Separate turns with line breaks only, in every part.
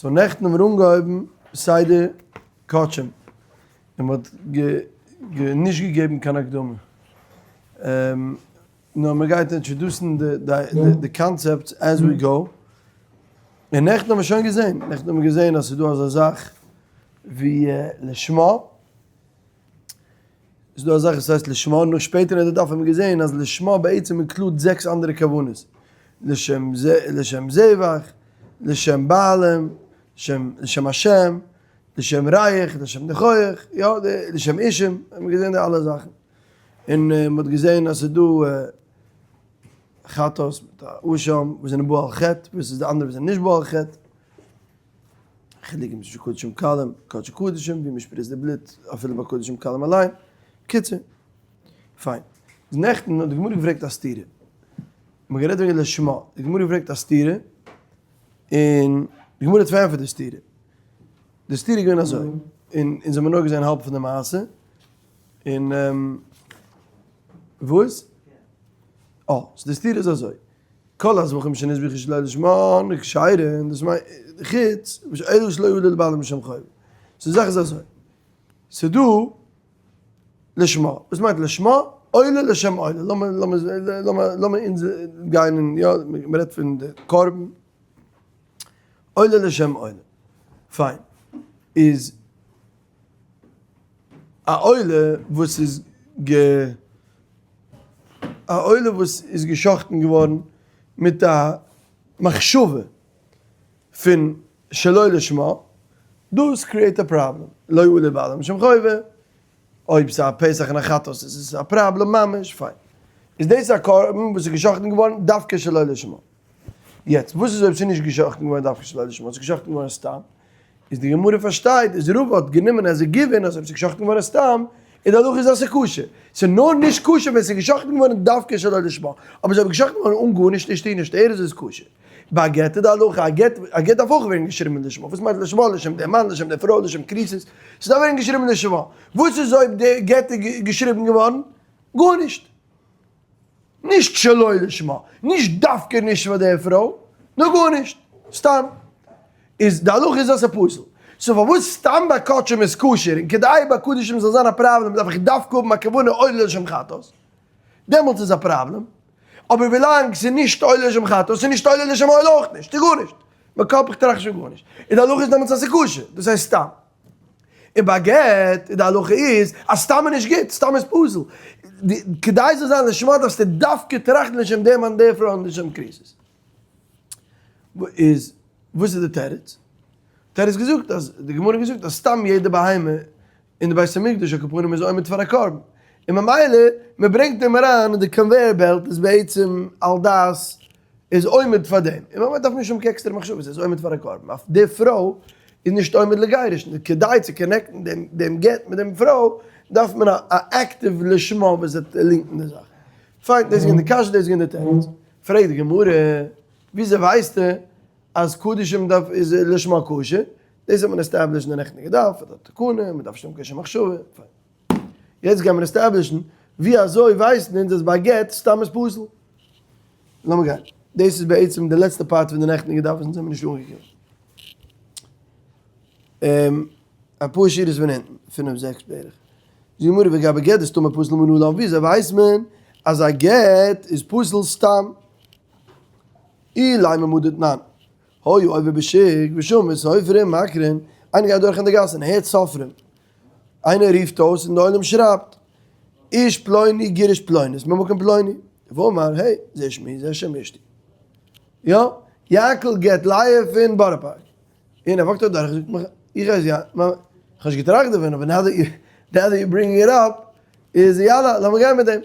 So נעכטן האבן מיר אנגעהויבן סדר קדשים, און מען האט נישט געגעבן קיין הקדמה, נאר מען גייט introduce ן די concepts as we go, און נעכטן האבן מיר שוין געזען, נעכטן האבן מיר געזען אז ס'איז דא אזא זאך ווי לשמה, ס'איז דא א זאך וואס הייסט לשמה, נאר שפעטער אין די דף האבן מיר געזען אז לשמה בעצם include זעקס אנדערע כוונות, לשם לשם זבח, לשם בעלים, לשם לשם השם, לשם ריח, לשם ניחוח, יא, לשם אישים, האבן מיר געזען די אלע זאכן. און מען האט געזען אז ס'איז דא חטאת מיט א אשם וואס זענען בא על חטא, וואס איז די אנדערע וואס זענען נישט בא על חטא. חילוקים צווישן קדשים קלים, קדשי קדשים, ווי מען שפריצט די בלוט אפילו ביי קדשים קלים אליין. קיצור, פיין. איז נעכטן האט די גמרא געפרעגט א סתירה. מען האט גערעדט וועגן לשמה, די גמרא געפרעגט א סתירה, און די גמרא האט פארענטפערט די סתירה. די סתירה איז געווען אזוי, און אונז האבן נאר געזען האלב פון די מעשה, און וואס? אה, so די סתירה איז אזוי, כל הזבחים שנזבחו שלא לשמן כשרים, דאס מיינט חוץ אלו שלא עלו לבעלים לשם חובה. So די זאך איז אזוי, ס'דא לשמה, וואס מיינט לשמה? עולה לשם עולה, לאמיר לאמיר לאמיר לאמיר אונז גיין אין יא, מ'רעדט פון די קרבן, עולה לשם עולה, פיין, איז א עולה וואס איז גע א עולה וואס איז גע'שחט'ן געווארן מיט א מחשבה פון שלא לשמה, דאס create א פראבלעם, לא עלה לבעלים לשם חובה, אויב ס'איז א פסח און א חטאת איז עס א פראבלעם ממש, פיין. איז דאס א קרבן וואס איז גע'שחט'ן געווארן דווקא שלא לשמה. יעצט וואס איז אויב ס'איז נישט גע'שחט'ן געווארן דווקא שלא לשמה, ס'איז גע'שחט'ן געווארן סתם, איז די גמרא פארשטייט איז רבא האט גענומען as a given אז אויב ס'איז גע'שחט'ן געווארן סתם, איז די הלכה איז אז ס'איז כשר. ס'איז נאר נישט כשר ווען ס'איז גע'שחט'ן געווארן דווקא שלא לשמה, אבער ס'איז אויב גע'שחט'ן געווארן אן גארנישט נישט איר נישט ער איז עס כשר. ביי א גט איז די הלכה, א גט, א גט דארף אויך ווערן געשריבן לשמה, וואס מיינט לשמה? לשם דער מאן, לשם דער פרוי, לשם כריתות, ס'דארף ווערן געשריבן לשמה. וואס איז אויב די גט איז געשריבן געווארן? גארנישט. נישט שלא לשמה, נישט דווקא נישט פאר דער פרוי, נאר גארנישט, סתם. איז די הלכה איז אז ס'איז פסול. So פארוואס סתם ביי קדשים איז כשר, און כדי ביי קדשים זאל זיין א פראבלעם דארף איך דווקא האבן א כוונה עולה לשם חטאת? דעמאלטס איז א פראבלעם. אבער ווילאנג ס'איז נישט עולה לשם חטאת, איז נישט עולה לשם עולה אויך נישט, ס'איז גארנישט. מ'קאפ איך טראכט שוין גארנישט. און די הלכה איז דעמאלטס אז ס'איז כשר, דאס הייסט סתם. און ביי גט, די הלכה איז אז סתם איז נישט גוט, סתם איז פסול. כדי ס'זאל זיין לשמה דארפסטו דווקא טראכטן לשם דעם מאן דער פרוי און לשם כריתות. איז וואס איז די תירוץ? תירוץ געזאגט אז די גמרא האט געזאגט אז סתם יעדע בהמה אין די בית המקדש על כל פנים איז עומד פאר א קרבן, און ממילא מען ברענגט אים אריין אין די conveyor belt איז בעצם על דעת איז עומד פאר דעם, און ממילא דארף מען נישט האבן קיין עקסטערע מחשבות, ער איז עומד פאר א קרבן, אויף די פרוי איז נישט עומד לגירושין, כדי צו connect ן דעם דעם גט מיט דעם פרוי דארף מען א active לשמה וואס וועט link ן די זאך. פיין, דאס איז געווען די קשיא, דאס איז געווען די תירוץ. פרעגט די גמרא, וויאזוי ווייסטו אז קדשים דארף איז לשמה כשר? דאס האט מען established אין די נעכטיגע דף, האט א תקנה, מען דארף נישט האבן קיין שום מחשבה, פיין. יעצט גיימיר establish ן ווי אזוי ווייסן אונז אז ביי גט סתם איז פסול. לאמיר גיין. דאס איז בעצם די לעצטע part פון די נעכטיגע דף וואס אונז זעמיר נישט אנגעקומען. אפאר שורות פון אונטן, פינף זעקס בערך. זאגט די גמרא וגבי גט דסתמא פסול מנלן, וויאזוי ווייסט מען אז א גט איז פסול סתם? אילימא מהא דתנן. היה עובר בשוק ושמע סופרים מקרין, איינער גייט דורך אין די גאס און הערט סופרים, איינער רופט אויס און די עולם שרייבט, איש פלוני גירש פלונית ממקום פלוני, ואמר, הי, זה שמי זה שם אשתי. יא, יענקל גט לאה פון בארא פארק. און ער walk ט אדורך זאגט מיך, איך הייס יא, כ'האב נישט געטראכט דערפון, אבער now that you bringing it up, איז יאללה, לאמיר גיין מיט דעם.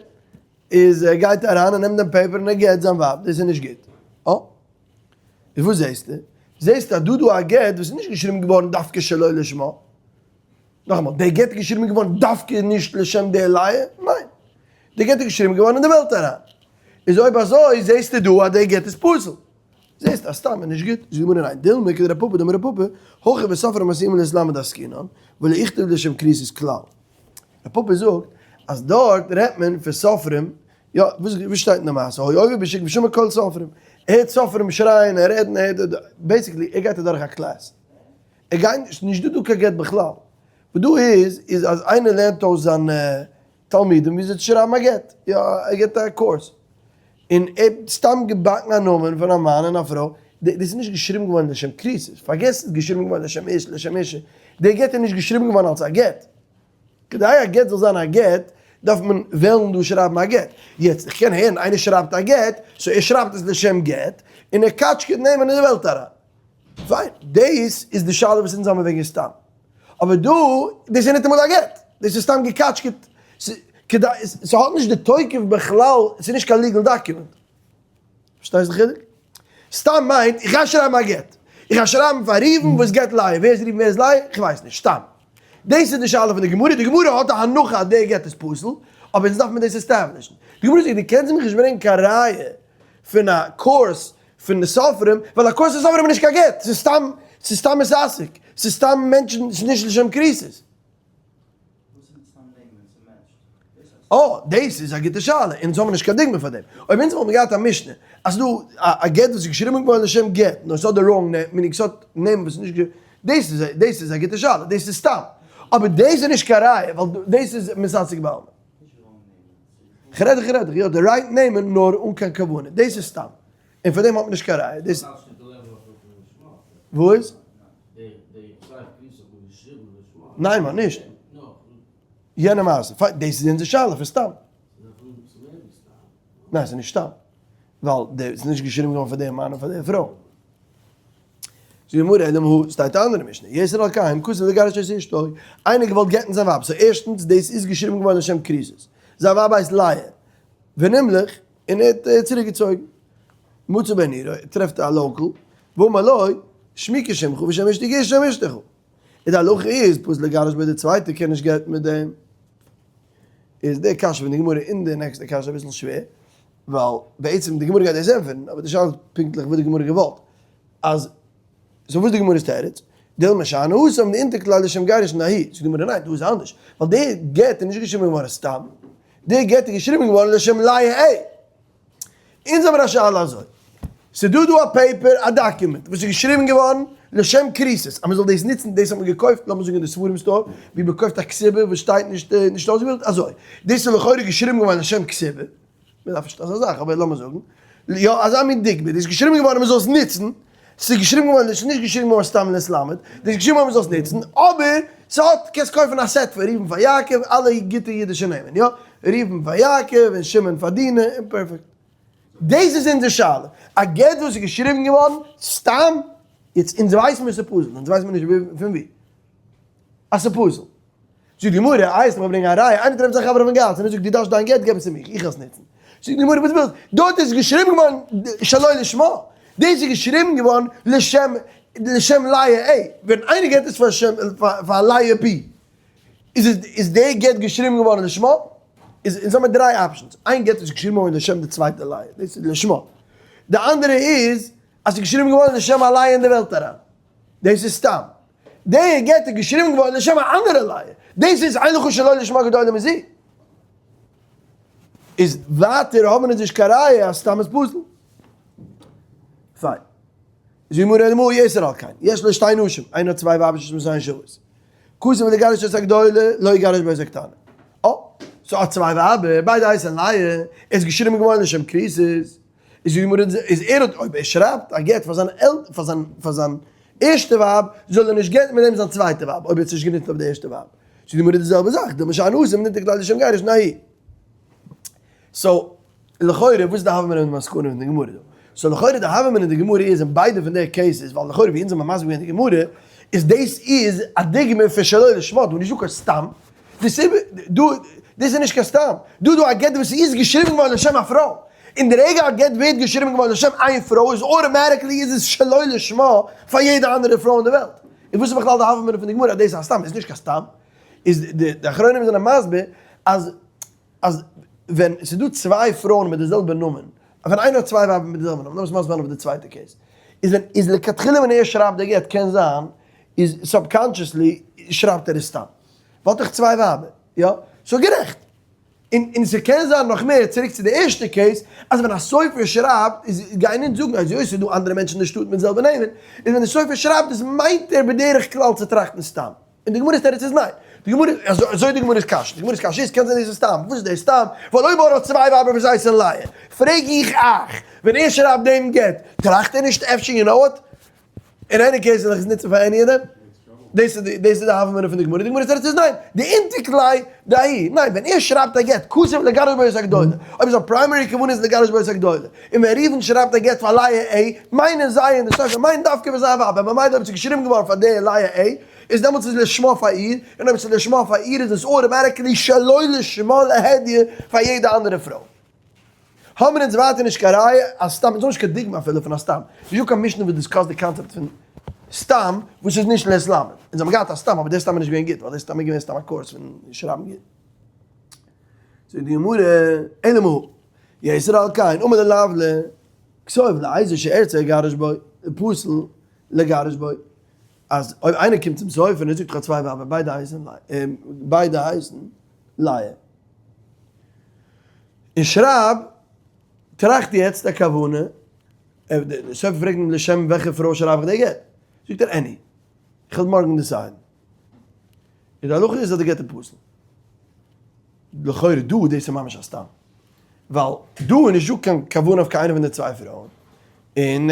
איז ער גייט אריין און נעמט דעם paper און ער גט זיין ווייב, דאס איז נישט גוט. אה. איז וואס זעסטו? זעסטו אז דא דא א גט וואס איז נישט געשריבן געווארן דווקא שלא לשמה. נאכאמאל, דער גט איז געשריבן געווארן דווקא נישט לשם די לאה? ניין. דער גט איז געשריבן געווארן אין די וועלט אריין. איז אויב אזוי זעסטו דא אז דער גט איז פסול. זעסט אז סתם איז נישט גוט. זאגט די גמרא ניין, דילמא כדרב פפא דאמר רב פפא, הכא בסופרים עשויים להתלמד עסקינן, ולא איכתב לשם כריתות כלל. רב פפא זאגט אז דארט רעדט מען פון סופרים, יא, וואס שטייט אין די מעשה? היה עובר בשוק ושמע קול סופרים. ער הערט סופרים שרייען און רעדן, ער הערט, basically ער גייט אדורך א קלאס. ער גייט נישט, נישט דא דא קיין גט בכלל. וואס דא איז, איז אז איינער לערנט אויס זיינע תלמידים וויאזוי צו שרייבן א גט, יא, ער געבט א קורס. און ער האט סתם געבאקן א נאמען פון א מאן און א פרוי, דאס איז נישט געשריבן געווארן לשם כריתות, פארגעס ס'איז געשריבן געווארן לשם איש לשם אישה, דער גט איז נישט געשריבן געווארן אלס א גט. כדי א גט זאל זיין א גט דארף מען וועלן דא שרייבן א גט. יעצט איך קען הערן איינער שרייבט א גט, so ער שרייבט עס לשם גט, און ער קאטשקעט נעמען אין די וועלט אריין. פיין, דאס איז די שאלה וואס אונז האבן וועגן סתם. אבער דא, דאס איז ניטאמאל א גט, דאס איז סתם געקאטשקעט, כדי, ס'האט נישט די תוקף בכלל, ס'איז נישט קיין legal document. פארשטייסט די חילוק? סתם מיינט, איך גיי שרייבן א גט. איך גיי שרייבן פאר ראובן וואס גט לאה. ווער איז ראובן ווער איז לאה? איך ווייס נישט. סתם. דאס איז די שאלה פון די גמרא. די גמרא האט א הנחה אז דער גט איז פסול, אבער אונז דארף מען דאס establish ן. די גמרא זאגט, דו קענסט מיך נישט ברענגען קיין ראיה פון א קורס פון די סופרים, ווייל א קורס פון סופרים איז נישט קיין גט. ס'איז סתם, ס'איז סתם מתעסק. ס'איז סתם מענטשן, ס'איז נישט לשם כריתות. אה, דאס איז א גוטע שאלה, אונז האבן נישט קיין דוגמא פאר דעם. אויב אונז וואלטן געהאט א משנה אז ס'דא א גט וואס איז געשריבן געווארן לשם גט, נאר ס'האט די wrong name, meaning ס'האט נעמען וואס איז נישט גע, דאס איז דאס איז א גוטע שאלה, דאס איז סתם. אבער דאס איז נישט קיין ראיה, ווייל דאס איז מתעסק בעלמא. כ'רעד איך רעד איך, יא, די right נעמען נאר אן קיין כוונה, דאס איז סתם. און פאר דעם האט מען נישט קיין ראיה. דאס. וואס? ניין מאן נישט. יענע מעשה. פיין, דאס איז אונזער שאלה פון סתם. ניין ס'איז נישט סתם. ווייל די ס'איז נישט געשריבן געווארן פאר די מאן און פאר די פרוי. זאגט די גמרא אלא מהא, שטייט א אנדערע משנה, יתר על כן כתב לגרש את אשתו, איינער געוואלט גט'ן זיין ווייב, so ערשטנס דאס איז געשריבן געווארן לשם כריתות, זיין ווייב הייסט לאה, ונמלך, און ער האט צוריק געצויגן. מצא בן עירו, ער טרעפט א local, ואמר לו, שמי כשמך ושם אשתי כשם אשתך. און די הלכה איז, פסול לגרש ביי די צווייטע קען נישט גט'ן מיט דעם. איז די קשיא פון די גמרא און די נעקסטע קשיא אביסל שווער, ווייל בעצם די גמרא גייט דאס ענטפערן, אבער די שאלה איז פונקטליך וואס די גמרא געוואלט אז, so וואס די גמרא'ס תירוץ? דילמא שאני התם דאינטר כלל לשם גירושין נהי, זאגט די גמרא ניין דא איז אנדערש, ווייל די גט איז נישט געשריבן געווארן סתם, די גט איז געשריבן געווארן לשם לאה ע. אונז האבן א שאלה אזוי, ס'איז דא דא א paper, א document, וואס איז געשריבן געווארן לשם כריתות, אז מ'זאל דאס נוצן, דאס האט מען געקויפט, לאמיר זאגן אין די ספרים store, ווי מ'קויפט א כתובה וואס שטייט נישט נישט אויסגעפילט, אזוי, דאס איז לכאורה געשריבן געווארן לשם כתובה, מ'דארף נישט אזא זאך, אבער לאמיר זאגן, יא, אזא מין דוגמא, דאס איז געשריבן געווארן מ'זאל עס נוצן, ס'איז געשריבן געווארן, דאס איז נישט געשריבן געווארן סתם להתלמד, דאס איז געשריבן געווארן מ'זאל עס נוצן, אבער ס'האט, קענסט קויפן א set פאר ראובן פאר יעקב, אלע גוטע אידישע נעמען, יא, ראובן פאר יעקב און שמעון פאר דינה, און perfect. דאס איז אונזער שאלה, א גט וואס איז געשריבן געווארן סתם, יעצט אונז ווייסן מיר ס'איז פסול, אונז ווייסן מיר נישט פון וואו, אז ס'איז פסול. זאגט די גמרא, איי לאמיר ברענגען א ראיה, איינער טרעפט זיין חבר אויפן גאס און ער זאגט דו דארפסט דיין גט, געב עס צו מיך, איך וועל עס נוצן. זאגט די גמרא, וואס ווילסט, דארט איז געשריבן געווארן שלא לשמה, דאס איז געשריבן געווארן לשם לשם לאה ע, ווען איינער געבט עס פאר שם פאר לאה ב, איז עס איז די גט געשריבן געווארן לשמה? איז אונז האבן דריי options, איין גט איז געשריבן געווארן לשם די צווייטע לאה, דאס איז לשמה, די אנדערע איז אז ס'איז געשריבן געווארן לשם א לאה אין די וועלט אריין. דאס איז סתם. די גט איז געשריבן געווארן לשם א אנדערע לאה. דאס איז אין לך שלא לשמה גדולה מזו. איז ווייטער האבן אונז נישט קיין ראיה אז סתם איז פסול. פיין. זאגט די גמרא אלא מהא יתר על כן. יש לו שתי נשים. איינער האט צוויי ווייבער שיש בהן שוות. כתב לגרש את הגדולה לא יגרש בה את הקטנה. אה. so האט צוויי ווייבער, ביידע הייסן לאה. איז געשריבן געווארן לשם כריתות. איז די גמרא איז ער האט אויב ער שרייבט א גט פאר זיין על פאר זיין פאר זיין ערשטע ווייב זאל ער נישט גט'ן מיט דעם זיין צווייטע ווייב אויב ער האט עס נישט גענוצט אויף די ערשטע ווייב זאגט די גמרא די זעלבע זאך דילמא שאני התם דאינטר כלל לשם גירושין נהי so לכאורה וואס איז די הוה אמינא און די מסקנא פון די גמרא דא? so לכאורה די הוה אמינא אין די גמרא איז אין ביידע פון די cases ווייל לכאורה ווי אונז האבן מסביר געווען די גמרא איז דאס איז א דוגמא פון שלא לשמה דא נישט דא קיין סתם די סיבה, דא, דאס איז נישט קיין סתם. דא איז דא א גט וואס איז געשריבן געווארן לשם א פרוי. און די רגע א גט ווערט געשריבן געווארן לשם איין פרוי איז automatically איז עס שלא לשמה פאר יעדע אנדערע פרוי אין די וועלט. און וואס איז בכלל די הוה אמינא פון די גמרא אז דאס איז א סתם? איז נישט קיין סתם. איז די די אחרונים זענען מסביר אז אז ווען ס'איז דא צוויי פרויען מיט די זעלבע נאמען, ווען איינער האט צוויי ווייבער מיט די זעלבע נאמען, לאמיר עס מסביר זיין אויף די צווייטע case, איז ווען איז לכתחילה ווען ער שרייבט די גט קען זיין איז subconsciously שרייבט ער עס סתם. וואלט איך צוויי ווייבער, יא? so גערעכט. און און ס'קען זיין נאך מער, צוריק צו די ערשטע case, אז ווען א סופר שרייבט איז גייען אונז זאגן אז היות ס'איז דא אנדערע מענטשן אין די שטאט מיט זעלבע נעמען, איז ווען די סופר שרייבט עס מיינט ער בדרך כלל צו טראכטן סתם. און די גמרא'ס תירוץ איז ניין. די גמרא, אזוי די גמרא'ס קשיא, די גמרא'ס קשיא איז קען זיין דאס איז סתם, וואס איז דאס סתם? ווייל אויב ער האט צוויי ווייבער וואס הייסן לאה, פרעג איך אייך, ווען ער שרייבט דעם גט, טראכט ער נישט אפשר you know what? אין any case וועל איך עס נוצן פאר any of them. דאס איז דאס איז די הוה אמינא פון די גמרא, די גמרא'ס תירוץ איז ניין, דאינתיק ליה דההיא, ניין, ווען ער שרייבט א גט, כתב לגרש בה את הגדולה, אויב זיין primary כוונה איז לגרש בה את הגדולה, און ווען ראובן שרייבט א גט פאר לאה ע, מיינען זיי אין די ספר מיינט דווקא פאר זיין ווייב, און ממילא אויב ס'איז געשריבן געווארן פאר די לאה ע, איז דעמאלטס איז לשמה פאר איר, און אויב ס'איז לשמה פאר איר איז עס automatically שלא לשמה להדיא פאר יעדע אנדערע פרוי. האבן אונז ווייטער נישט קיין ראיה אז סתם, אונז האבן נישט קיין דוגמא אפילו פון א סתם, נישט דא קיין משנה וואס discuss ט די קאנצעפט פון סתם וואס איז נישט להתלמד, אונז האבן געהאט א סתם אבער דער סתם איז נישט געווען גוט ווייל דער סתם איז געווען סתם א קורס פון שרייבן גוט. זאגט די גמרא, אלא מהא, יתר על כן, אמר ללבלע, כתוב לאיזה שארצה אגרש בו, פסול לגרש בו, אז אויב איינער קומט צום סופר און ער זאגט איך האב צוויי ווייבער ביידע הייסן ביידע הייסן לאה. און שרייב, טראכט יעצט א כוונה, דער סופר פרעגט אים לשם וועלכע פרוי שרייב איך די גט? זאגט ער any, איך וועל מארגן decide ן. און די הלכה איז אז די גט איז פסול. לכאורה דא דאס איז ממש א סתם. ווייל דא איז נישטא קיין כוונה אויף קיין איינע פון די צוויי פרויען. און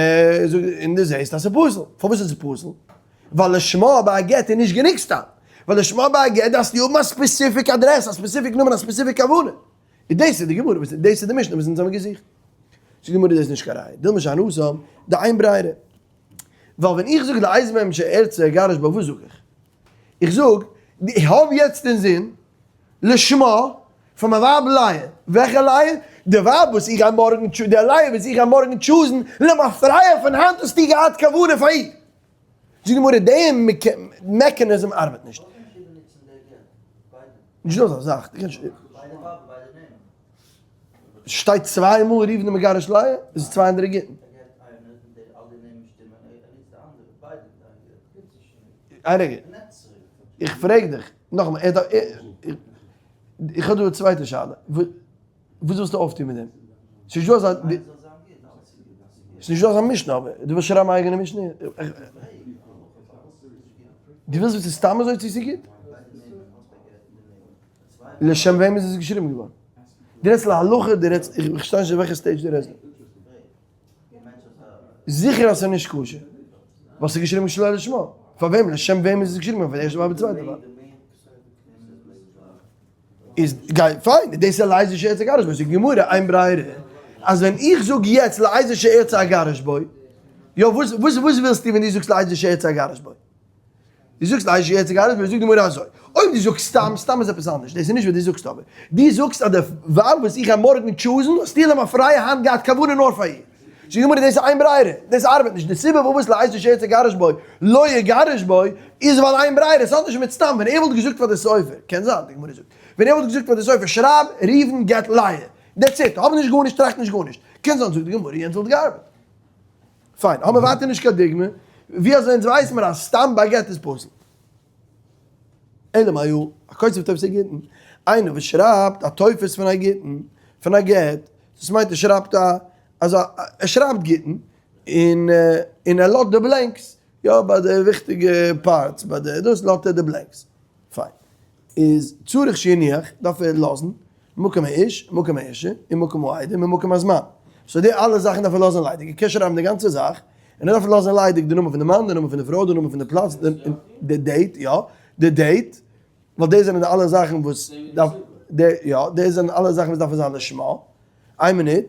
און דו זעסט אז ס'איז פסול. פארוואס איז עס פסול? ווייל לשמה ביי א גט איז נישט גענוג סתם. ווייל לשמה ביי א גט דארפסטו האבן א specific אדרעס, א specific נאמען, א specific כוונה. און דאס איז די גמרא, דאס איז די משנה וואס אונז האבן געזוכט. זאגט די גמרא דאס איז נישט קיין ראיה. דילמא שאני התם דאין ברירה. ווייל ווען איך זאג לאיזה מהם שארצה אגרש בה וואס זאג איך? איך זאג, איך האב יעצט אינזין לשמה פאר מיין ווייב לאה. וועלכע לאה? די ווייב וואס איך גיי מארגן טשו, די לאה וואס איך גיי מארגן choose ן, למפרע פון היינט האסטו געהאט כוונה פאר איר. זאגט די גמרא, די mechanism ארבעט נישט. נישט דא אזא זאך. שטייט צוויי מאל ראובן מגרש לאה, עס איז צוויי אנדערע גיטין. איין רגע, איך פרעג דיך, נאכאמאל, איך האב דא א צווייטע שאלה, וואס ווילסטו אויפטון מיט דעם? ס'איז נישט דא אזא, ס'איז נישט דא אזא משנה אבער, דו ווילסט שרייבן א אייגענע משנה? דו ווילסט וויסן סתם אזוי צו ס'איז גוט? לשם וועם איז עס געשריבן געווארן? דו רעדסט להלכה, דו רעדסט, איך פארשטיי נישט אין וועלכע stage דו רעדסט דא. זיכער אז ס'איז נישט כשר, ווייל ס'איז געשריבן שלא לשמה. פאר וועם? לשם וועם איז עס געשריבן געווארן? פאר די ערשטע ווייב אדער צווייטע ווייב? איז גיי פיין, דאס איז לאיזה שארצה אגרש בו, זאגט די גמרא, אין ברירה, אז ווען איך זאג יעצט לאיזה שארצה אגרש בו, יא וואס וואס ווילסטו ווען דו זאגסט לאיזה שארצה אגרש בו? דו זאגסט לאיזה שארצה אגרש בו, זאגט די גמרא אזוי, אויב דו זאגסט סתם, סתם איז עפעס אנדערש, דאס איז נישט וואס דו זאגסט אבער, דו זאגסט אז די ווייב וואס איך גיי מארגן choose ן, האסטו למפרע היינט געהאט כוונה נאר פאר איר. זאגט די גמרא דאס איז אין ברירה, דאס ארבעט נישט, די סיבה פארוואס לאיזה שארצה אגרש בו לא יגרש בו, איז ווייל אין ברירה, עס האט נישט מיט סתם, ווען ער וואלט געזאגט פאר די סופר, קען זיין, די גמרא זאגט, ווען ער וואלט געזאגט פאר די סופר שרייב ראובן גט לאה, that's it, האב נישט גארנישט, טראכט נישט גארנישט, קען זיין זאגט די גמרא יענץ וואלט געארבעט. פיין, האבן מיר ווייטער נישט קיין דוגמא, ווי אזוי אונז ווייסן מיר אז סתם ביי גט איז פסול. אלא מאי הכותב טופסי גיטין, איינער וואס שרייבט א טופס פון א גיטין, פון א גט, דאס מיינט ער שרייבט א, אזא, ער שרייבט גיטין, און און ער לאזט די blanks, יא ביי די וויכטיגע parts, ביי די דאס לאזט ער די blanks. פיין. איז צריך שיניח, דארף ער לאזן, מקום האיש, מקום האישה, און מקום העדים, און מקום הזמן. so די אלע זאכן דארף ער לאזן ליידיג. ער קען שרייבן די גאנצע זאך, און ער דארף לאזן ליידיג די נאמען פון די מאן, די נאמען פון די פרוי, די נאמען פון די פלאץ, די date, יא, די date, ווייל דאס זענען די אלע זאכן וואס דארף, יא, דאס זענען אלע זאכן וואס דארפן זיין לשמה. איין מינוט.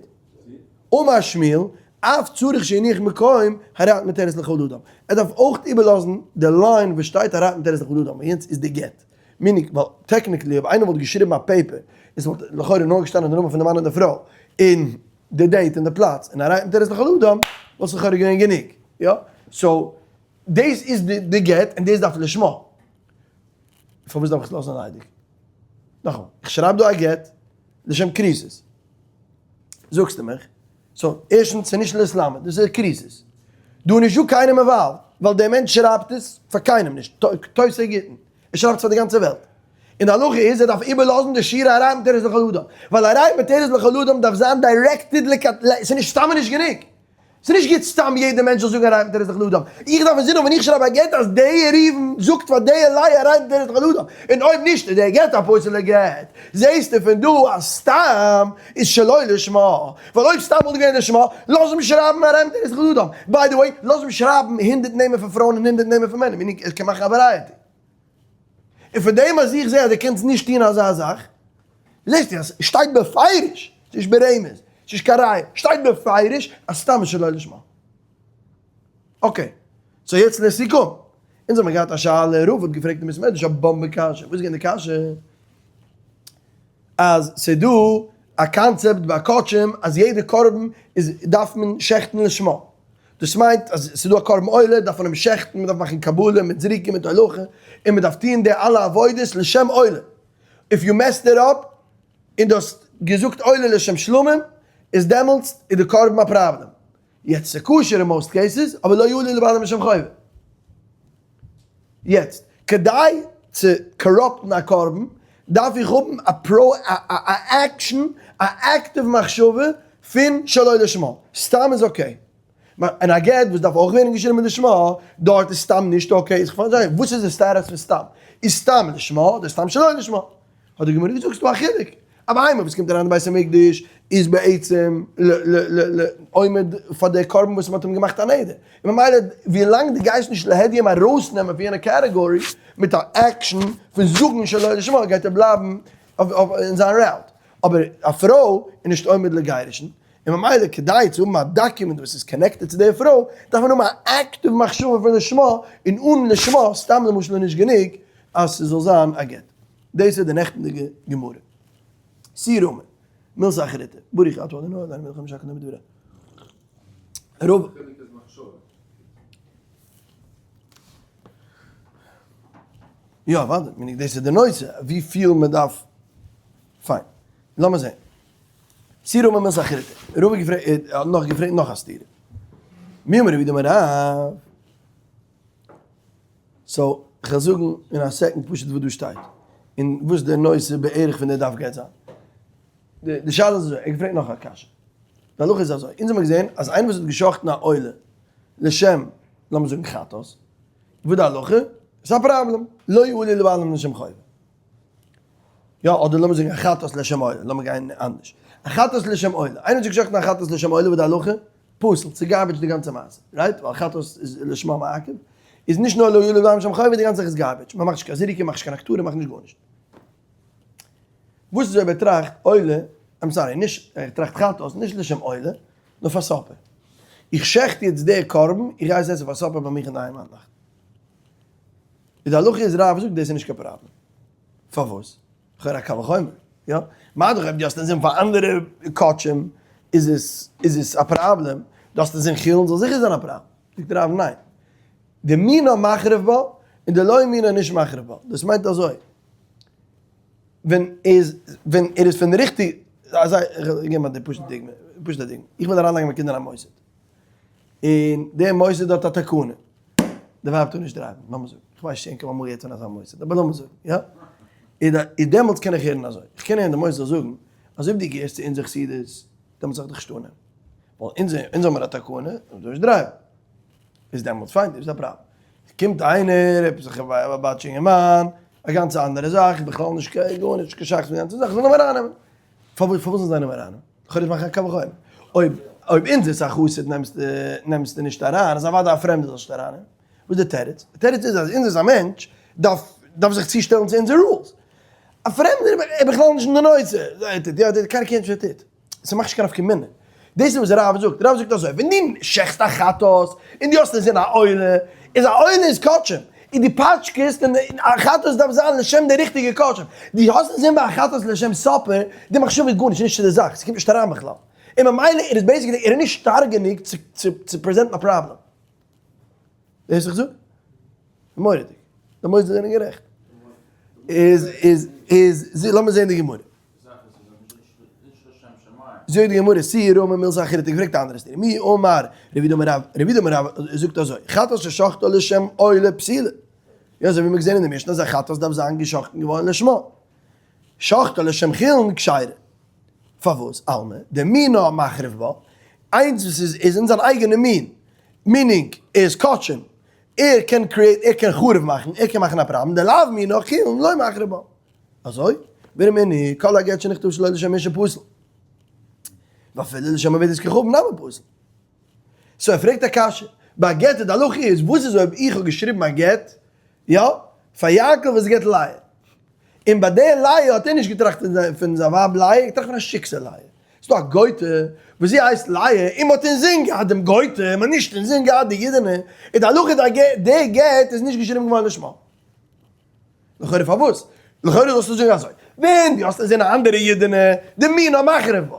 אמר שמואל, אף צריך שיניח מקום הרי את מותרת לכל אדם. ער דארף אויך איבערלאזן די line וואס שטייט הרי את מותרת לכל אדם, יענץ איז די גט. meaning, ווייל technically אויב איינער וואלט געשריבן א paper, און ס'וואלט לכאורה נאר געשטאנען די נאמען פון די מאן און די פרוי, און די date און די פלאץ, און הרי את מותרת לכל אדם, וואלט עס לכאורה געווען גענוג. יא? so, דאס איז די גט און דאס דארף לשמה. פארוואס דארף איך עס לאזן ליידיג? נאכאמאל, איך שרייב דא א גט לשם כריתות. זאגסטו מיך, so ערשטנס ס'איז נישט להתלמד, דאס איז כריתות. דא איז נישטא קיינעם involved, ווייל דער מענטש שרייבט עס פאר קיינעם נישט, טופסי גיטין, ער שרייבט עס פאר די גאנצע וועלט. און די הלכה איז ער דארף איבערלאזן די שורה הרי את מותרת לכל אדם, ווייל הרי את מותרת לכל אדם דארף זיין directed לכת ל, ס'איז נישט סתם איז נישט גענוג. ס'איז נישט גוט סתם יעדער מענטש זאל זאגן הרי את מותרת לכל אדם. איך דארף אינזין האבן ווען איך שרייב א גט אז דער ראובן זאגט פאר דער לאה הרי את מותרת לכל אדם, און אויב נישט איז דער גט א פסול'ער גט. זעהסטו פון דא אז סתם איז שלא לשמה, ווייל אויב סתם וואלט געווען לשמה, לאז אים שרייבן הרי את מותרת לכל אדם. by the way, לאז אים שרייבן הונדערט נעמען פון פרויען און הונדערט נעמען פון מענער, meaning ער קען מאכן א variety. און פון דעם אז איך זעה אז דו קענסט נישט טון אזא זאך, זעסטו אז שטייט בפירוש, ס'נישט ברמז, ס'נישט קיין ראיה, שטייט בפירוש אז סתם איז שלא לשמה. okay, so יעצט לסיכום. אונז האבן געהאט א שאלה, רב האט געפרעגט אין בית מדרש א באמבע קשיא, וואס איז געווען די קשיא? אז ס'איז דא א קאנצעפט ביי קדשים אז יעדע קרבן איז דארף מען שעכטן לשמה. דאס מיינט אז ס'איז דא א קרבן עולה דארף מען אים שעכטן, מ'דארף מאכן קבלה מיט זריקה מיט הולכה, און מ'דארף טוען די אלע עבודות לשם עולה. if you messed it up און דו האסט געזאגט עולה לשם שלמים איז דעמאלטס איז די קרבן א פראבלעם. יעצט ס'איז כשר אין most cases אבער לא יעלה לבעלים לשם חובה. יעצט כדי צו corrupt ן א קרבן דארף איך האבן א פרא א action א active מחשבה פון שלא לשמה. סתם איז okay. און א גט וואס דארף אויך ווערן געשריבן לשמה, דארט איז סתם נישט okay, איז כ'פארשטיי וואס איז די סטאטוס פון סתם? איז סתם לשמה אדער סתם שלא לשמה? האט די גמרא געזאגט ס'דא א חילוק, א בהמה וואס קומט אריין אין בית המקדש איז בעצם ל ל ל עומד פאר די קרבן וואס מ'האט אים געמאכט א נדר, און ממילא ווילאנג דו גייסט נישט להדיא אים ארויסנעמען פון יענע category מיט א action פון זאגן שלא לשמה גייט ער בלייבן אין זיין route, אבער א פרוי איז נישט עומד לגירושין, און ממילא כדי צו האבן א document וואס איז connected צו די פרוי, דארף מען האבן א active מחשבה פון לשמה, און אן לשמה, סתם למשל איז נישט גענוג אז ס'זאל זיין א גט. דאס איז די נעכטנדיגע גמרא. סי רמי, מילתא אחריתא, ברוך אתה ה' אלוהינו מלך העולם שהכל נהיה בדברו. רוב. יא אוודאי, דאס איז די נושא, וויפיל מען דארף, פיין, לאמיר זען. סתירה ממילתא אחריתא. רבא געפרעגט, האט נאך געפרעגט נאך א סתירה. מי אמר רב יהודה אמר רב. so, כ'וועל זאגן אין א second פשוט וואס דא שטייט. און וואס די נושא בערך פון די דף גייט זיין. די שאלה איז אזוי, ער האט געפרעגט נאך א קשיא. די הלכה איז אזוי, אונז האבן געזען אז איינער וואס האט גע'שחט'ן א עולה לשם, לאמיר זאגן חטאת, וואס די הלכה? ס'איז א פראבלעם. לא יעלה לבעלים לשם חובה. יא, אדער לאמיר זאגן א חטאת לשם עולה, לאמיר גיין אנדערש. א חטאת לשם עולה, איינער האט זיך געשחט'ן א חטאת לשם עולה וואס די הלכה? פסול, ס'איז garbage די גאנצע מעשה, right? ווייל חטאת איז לשמה מעכב, איז נישט נאר לא יעלה לבעלים לשם חובה, די גאנצע זאך איז garbage, מ'מאכט נישט קיין זריקה, מ'מאכט נישט קיין הקטרה, מ'מאכט נישט גארנישט. וואס איז אויב ער טראכט עולה, I'm sorry, נישט, ער טראכט חטאת, נישט לשם עולה, נאר פאר supper. איך שעכט יעצט די קרבן, איך גיי עס עסן פאר supper ביי מיך אינדערהיים היינט נאכט. איז די הלכה איז רב זאגט דאס איז נישט קיין פראבלעם. פארוואס? לכאורה א קל וחומר. יא? מה דאך אויב דו האסט אינזין פאר אנדערע קדשים איז עס איז עס א פראבלעם, דו האסט אינזין חולין זאל זיכער זיין א פראבלעם. זאגט רב ניין. דמינה מחריב בה און דלא מינה נישט מחריב בה. דאס מיינט אזוי. ווען איז ווען ער איז פון ריכטיג אזא איך געב א פשוטע דוגמא פשוטע דוגמא איך וויל אריינלייגן מיין קינדער אין א מוסד. און דער מוסד האט א תקנה, די ווייב טאר נישט drive ן, לאמיר זאגן, איך ווייס נישט ענק האבן אמאל געהערט פון אזא מוסד, אבער לאמיר זאגן, יא, איז דעמאלטס קען איך הערן אזוי, איך קען הערן די מוסד זאל זאגן, אז אויב דו געהערסט צו אונזער חסידות, דעמאלטס זאל איך דיך נישט אננעמען, ווייל אונז אונז האמיר א תקנה, אז מ'טאר נישט drive ן, איז דעמאלטס פיין, דאס איז א פראבלעם. קומט איינער, עפעס א באטשי אינגערמאן, א גאנצע אנדערע זאך, בכלל נישט קיין גארנישט, קיין שייכות מיט די גאנצע זאך, זאל אים ארייננעמען. פארוואס זאלן זיי אים ארייננעמען? לכאורה איז מאכן א קל וחומר. אויב אויב אונזערס א חסיד נעמסטו נעמסטו נישט אריין, איז אוודאי א פרעמדער זאל נישט ארייננעמען. וואס איז די תירוץ? די תירוץ איז אז אונזערס א מענטש דארף דארף זיך צושטעלן צו אונזער rules. א פרעמדער איז בכלל נישט אין די נושא. ער טוט יא, ער טוט, קיינער קערט נישט וואס ער טוט. ס'מאכט נישט קיין נפקא מינה. דאס איז וואס רב זאגט. רב זאגט אזוי, ווען דו שעכסט א חטאת און דו האסט אינזין א עולה, איז א עולה איז קדשים. און דו פאטשקעסט און א חטאת דארף זיין לשם די ריכטיגע קדשים. דו האסט אינזין ביי א חטאת לשם supper, די מחשבה איז גארנישט, נישט צו די זאך, ס'קומט נישט אריין בכלל. און ממילא ער איז basically, ער איז נישט שטארק גענוג צו צו present ן א פראבלעם. הערסט וואס איך זאג? מורא'דיג. די מוסדות זענען גערעכט. איז איז איז לאמיר זען די גמרא. זאגט די גמרא, סי רמי מילתא אחריתא, געפרעגט א אנדערע סתירה, מי אמר רב יהודה אמר רב, רב יהודה אמר רב זאגט אזוי, חטאת ששחטה לשם עולה פסולה. יא אזוי ווי מ'האט געזען אין די משנה אז א חטאת דארף זיין גע'שחט'ן געווארן לשמה. שחטא לשם חולין כשרה. פארוואס? אלמא דמינה מחריב בה, איינס וואס איז איז אין זיין אייגענע מין, meaning ער איז קדשים, ער קען create ער קען חרוב מאכן, ער קען מאכן א פראבלעם, דלאו מינה חולין לא מחריב בה. אזוי? ורמינהי, כל הגט שנכתב שלא לשם אשה פסול. ואפילו לשם עבודת כוכבים נמי פסול. so ער פרעגט א קשיא, ביי א גט איז די הלכה איז, וואס איז אויב איך האב געשריבן א גט, יא, פאר יעקב וואס גט לאה. און ביי די לאה האט ער נישט געטראכט פון זיין ווייב לאה, ער האט געטראכט פון א שיקסע לאה. ס'איז דא א גויטע וואס זי הייסט לאה, און מ'האט אינזין געהאט דעם גויטע, מ'האט נישט אינזין געהאט די אידענע, איז די הלכה איז די גט איז נישט געשריבן געווארן לשמה. לכאורה פארוואס? לכאורה זאלסטו זאגן אזוי, ווען דו האסט אינזין א אנדערע אידענע, דמינה מחריב בה.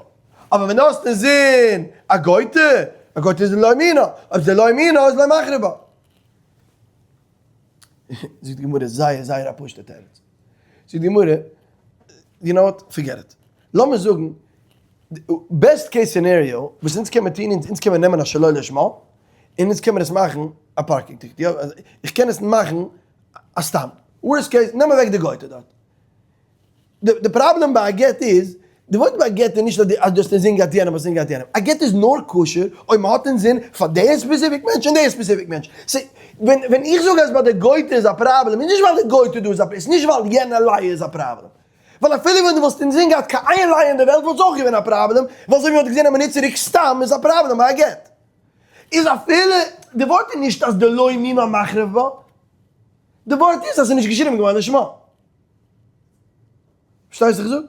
אבער ווען דו האסט אינזין א גויטע, א גויטע איז לא מינה, אויב ס'איז לא מינה איז לא מחריב בה. זאגט די גמרא זייער זייער א פשוט'ע תירוץ. זאגט די גמרא, you know what, forget it. לאמיר זאגן, best case scenario, וואס אונז קען מען טון, אונז קען מען נעמען א שלא לשמה, און אונז קען מען עס מאכן א parking ticket. יא, איך קען עס מאכן א סתם. worst case, נעם אוועק די גוי'טע דארט. די פראבלעם ביי א גט איז, די ווארט ביי א גט איז נישט אז דו האסט אינזין געהאט יענעם האסט אינזין געהאט יענעם, א גט איז נאר כשר אויב מען האט אינזין פאר די specific מענטש און די specific מענטש. so ווען ווען איך זאג אז ביי די גויטע איז א פראבלעם איז נישט ווייל די גויטע דא איז א פראבלעם, איז נישט ווייל יענע לאה איז א פראבלעם. ווייל אפילו ווען דו וואלסט אינזין געהאט קיין איין לאה אין די וועלט וואלט עס אויך געווען א פראבלעם, ווייל אזוי ווי מען האט געזען א מינוט צוריק סתם איז א פראבלעם ביי א גט. איז אפילו די ווארט איז נישט אז דלא מינה מחריב בה, די ווארט איז אז ס'איז נישט געשריבן געווארן לשמה. פארשטייסט וואס איך זאג?